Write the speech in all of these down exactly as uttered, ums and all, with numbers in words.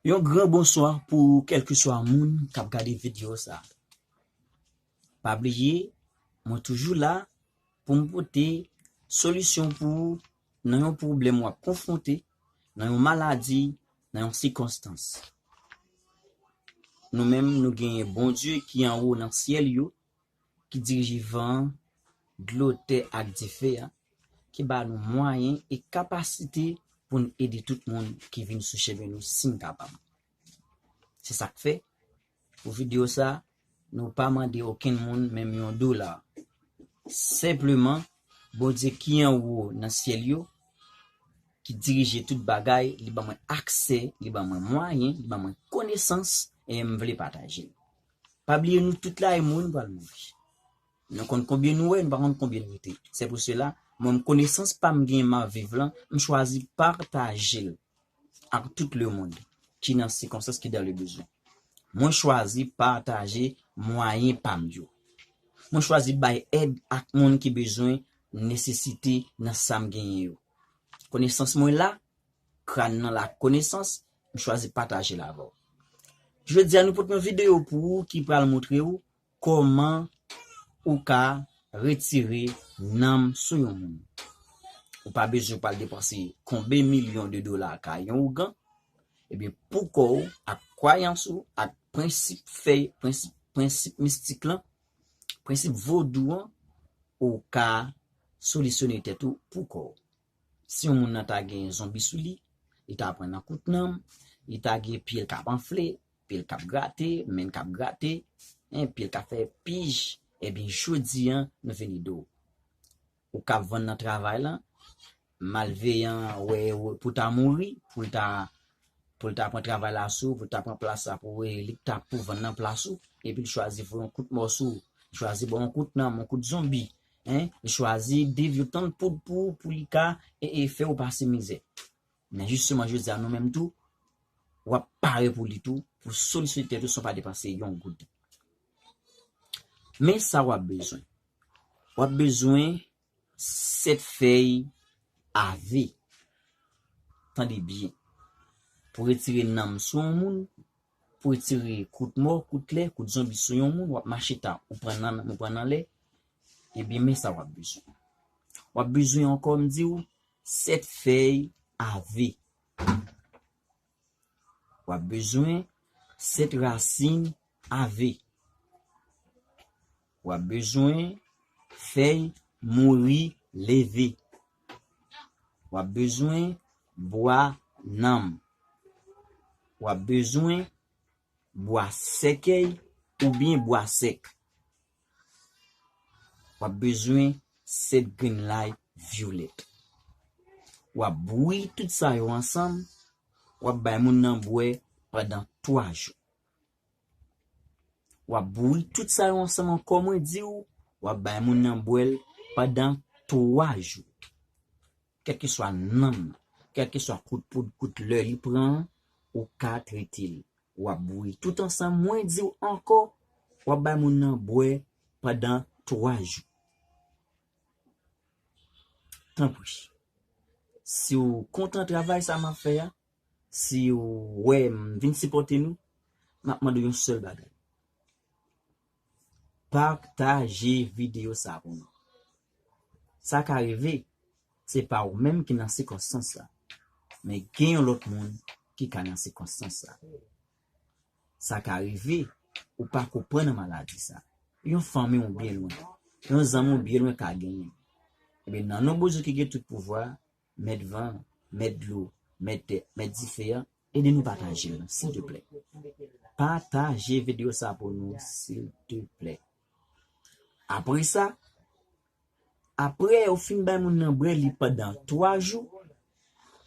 Yon gran bonswa pou kèlkeswa moun k ap gade videyo sa. Pa bliye, mwen toujou la pou m pote solisyon pou ou nan yon pwoblèm w ap konfwonte, nan yon maladi, nan yon sikonstans. Nou menm, nou genyen Bondye ki anwo nan syèl yo, ki dirije van an, dlo, tè ak dife a, ki ba nou mwayen e kapasite pou n ede tout moun ki vin sou chemen nou si n kapab. Se sa k fè, pou videyo sa, nou pa mande okenn moun menm yon dola. Senpleman, Bondye ki anwo nan syèl yo, ki dirije tout bagay, li ban mwen aksè, li ban mwen mwayen, li ban mwen konesans, e m vle pataje l. Pa bliye nou tout la e mouri, nou pral mouri. Nou konn konbyen nou wè, nou pa konn konbyen nou rete. Se pou sela, mwen, konesans pa m gen m ap viv lan, m chwazi pataje l ak tout lemonn ki nan sikonstans, ki dans le besoin. Mwen chwazi pataje mwayen pa m yo. Mwen chwazi bay èd ak moun ki bezwen, nesesite nan sa m genyen yo. Konesans mwen la, kràn nan la konesans, m chwazi pataje l avè w. Jodi a, nou pote yon videyo pou ou ki pral montre ou kòman ou ka retire nanm sou yon moun. Ou pa bezwen pral depanse konbyen milyon de dola kay yon ougan. Ebyen, pou kò w, ak kwayans ou, ak prensip fèy, prensip, prensip mistik lan, prensip vodou an, ou ka solisyone tèt ou pou kò w. Si yon moun nan ta gen zonbi sou li, li ta pran nan kout nanm, li ta gen pye l k ap anfle, pye l k ap grate, men l k ap grate, en, pye l k ap fè pij, ebyen, jodi a, nou vin ede w. Ou k ap vann nan travay lan, malveyan an wè w pou ta mouri, pou l ta, pou l ta pran travay la sou ou, pou l ta pran plas la pou, e, li k ta pou vann nan plas ou, epi l chwazi voye yon kout mò sou ou, li chwazi ba w yon kout nanm, yon kout zonbi, en, li chwazi devyotan l poud pou, pou li ka, e, e, fè w pase mizè. Men jisteman, jodi a, nou menm tou, w ap pare pou li tou, pou solisyone tèt ou san w pa depanse yon goud. Men sa w ap bezwen. W ap bezwen sèt fèy ave. Tande byen. Pou retire nanm sou yon moun, pou retire kout mò, kout lè, kout zonbi sou yon moun, w ap mache ta, ou pran nan, ou pran nan lè, ebyen, men sa w ap bezwen. W ap bezwen ankò, m di w, sèt fèy ave. W ap bezwen sèt rasin ave. W ap bezwen fèy mouri leve. W ap bezwen bwa nanm. W ap bezwen bwa sèkèy oubyen bwa sèk. W ap bezwen sèt grenn lay vyolèt. W ap bouyi tout sa yo ansanm, w ap bay moun nan bwè pandan twa jou. W ap bouyi tout sa yo ansanm ankò, mwen di w, w ap bay moun nan bwè l pandan twa jou. Kèlkeswa nanm nan, kèlkeswa kout poud, kout lè li pran an, ou ka trete l. W ap bouyi tout ansanm, mwen di w ankò, w ap bay moun nan bwè pandan twa jou. Tanpri, si w kontan travay sa m ap fè a, si w wè m vin sipòte nou, m ap mande w yon sèl bagay. Pataje videyo sa pou nou. Sa ka rive, se pa ou menm ki nan sikonstans la, men gen yon lòt moun ki ka nan sikonstans la. Sa ka rive, ou pa ko pran nan maladi sa. Yon fanmi w byen lwen, yon zanmi w byen lwen ka genyen. Ebyen, nan non Bondye ki gen tout pouvwa, mèt van, mèt dlo, mèt tè, mèt dife a, ede nou pataje l, silteplè. Pataje videyo sa pou nou, silteplè. Apre sa, apre ou fin bay moun nan bwè li pandan twa jou,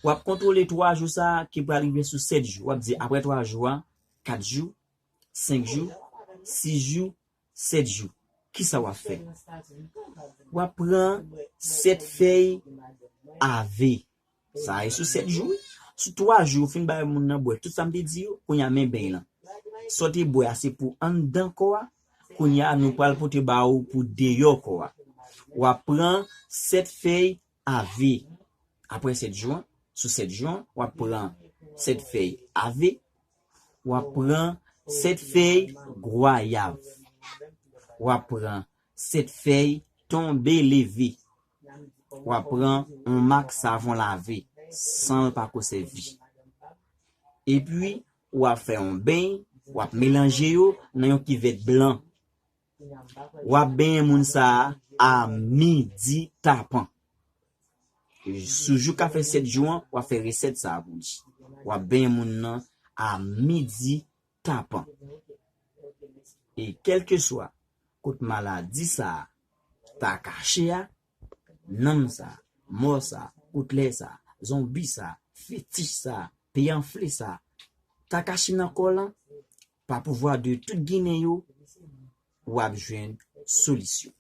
w ap kontwole twa jou sa a ki pral rive sou sèt jou. W ap di, apre twa jou a, kat jou, senk jou, sis jou, sèt jou. Kisa w ap fè? W ap pran sèt fèy ave. Sa e sou sèt jou, wi. Sou twa jou, ou fin bay moun nan bwè tout sa m te di yo, kounye a men beny lan. Sa w te bwè a, se pou anndan kò a. Kounye a, nou pral pote ba ou pou deyò kò a. W ap pran sèt fèy ave. Apre sèt jou an, sou sèt jou an, w ap pran sèt fèy ave. W ap pran sèt fèy gwayav. W ap pran sèt fèy tonbe leve. W ap pran yon mak savon lave, san l pako sèvi. Epi, w ap fè yon beny, w ap melanje yo nan yon kivèt blan. W ap benyen moun sa a a midi tapan. Sou jou k ap fè sèt jou an, w ap fè resèt sa a pou li. W ap benyen moun nan a midi tapan. E kèlkeswa kot maladi sa a ta kache a, nanm sa, mò sa, koutlè sa, zonbi sa, fetich sa, pye anfle sa, ta kache nan kò l lan, pa pouvwa de tout Ginen yo, w ap jwenn solisyon.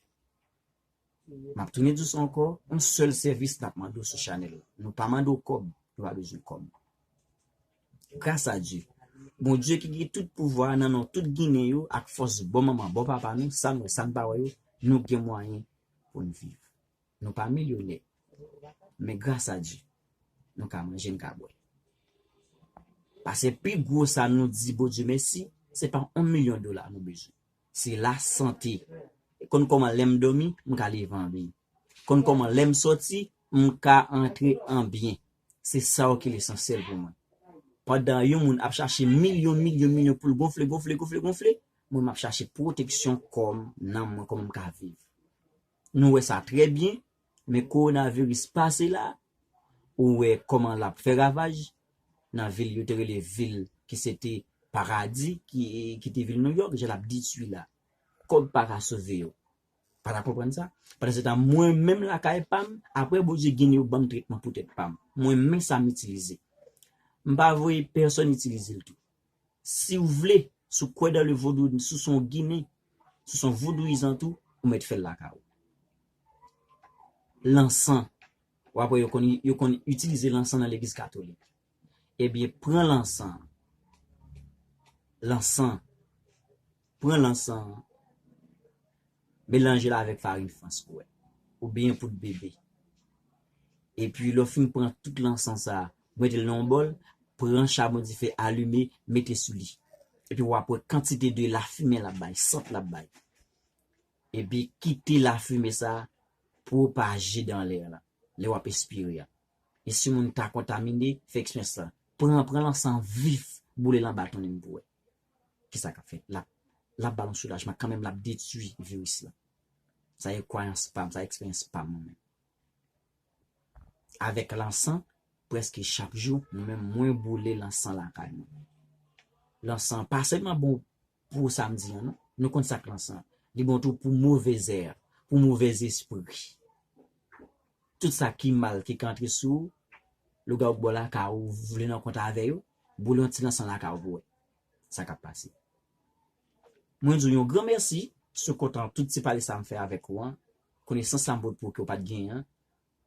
M ap tounen di w sa ankò, yon sèl sèvis n ap mande w sou chanèl la. Nou pa mande w kòb, nou pa bezwen kòb. Gras a Dye, Bondye ki gen tout pouvwa nan non tout Ginen yo ak fòs bò manman, bò papa nou, sa n wè, sa n pa wè yo, nou gen mwayen pou n viv. Nou pa milyonè, men gras a Dye, nou ka manje, n ka bwè. Paske pi gwo sa nou di Bondye mèsi, se pa yon milyon dola nou bezwen. Se lasante. Konn kòman lè m dòmi, m ka leve an byen. Konn kòman lè m sòti, m ka antre an byen. Se sa yo ki lesansyèl pou mwen. Pandan yon moun ap chache milyon, milyon, milyon pou l gonfle, gonfle, gonfle, gonfle, mwen m ap chache pwoteksyon kò m, nanm mwen, kòman m ka viv. Nou wè sa trè byen, men kowonaviris pase la, ou wè kòman l ap fè ravaj nan vil yo te rele vil ki se te paradi, ki, ki te vil Nouyòk, jan l ap detwi la. Kòb pa ka sove yo. Pa ta konprann sa? Pandan se tan, mwen menm lakay pa m, apre Bondye gen yo ban m tretman pou tèt pa m. Mwen menm sa m itilize. M pa voye pèsonn itilize l tou. Si w vle, si w kwè dan le vodouyizm, si w se yon Ginen, si w se yon vodouyizan tou, ou mèt fè l lakay ou. Lansan, w ap wè yo konn, yo konn itilize lansan nan legliz katolik. Ebyen, pran lansan. Lansan. Pran lansan an. Melanje l avèk farin frans pou wè. Oubyen poud bebe. Epi lè w fin pran tout lansan sa a, mete l nan yon bòl, pran chabon dife alime, mete sou li. Epi w ap wè kantite de lafimen l ap bay, sant l ap bay. Epi kite lafimen sa a pwopaje dan lè a la, lè w ap espire a. E si moun ta kontamine, fè eksperyans la. Pran, pran lansan vif, boule l anba tonn pou wè. Kisa k ap fèt? L ap, l ap ba l yon soulajman, kanmenm l ap detwi viris la. Sa e kwayans pa m, sa eksperyans pa m mwen menm. Avèk lansan, prèske chak jou, mwen menm, mwen boule lansan lakay mwen. Lansan pa sèlman bon pou sa m di an, non. Nou konn sa k lansan. Li bon tou pou move zè, pou move espri. Tout sa ki mal ki ka antre sou ou, lougawou k bò lakay ou vle nan kont avè yo, boule yon ti lansan lakay ou pou wè sa k ap pase. Mwen di w yon gran mèsi, si w kontan tout ti pale sa m fè avèk ou an, konesans sa m pote pou ou ke w pa t genyen an,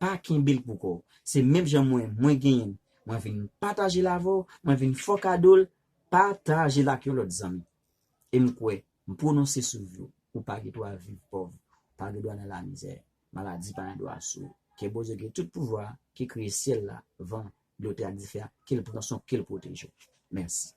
pa kenbe l pou kò w. Se menm jan mwen, mwen genyen l, mwen vin pataje l avè w, mwen vin fè w kado l, pataje l ak yon lòt zanmi. E m kwè, m pwononse sou vi w, ou pa gen dwa viv pòv, ou pa gen dwa nan lamizè. Maladi pa gen dwa sou ou. Ke Bondye ki gen tout pouvwa, ki kreye syèl la, van, dlo, tè ak dife a, ke l pran swen w, ke l pwoteje w. Mèsi.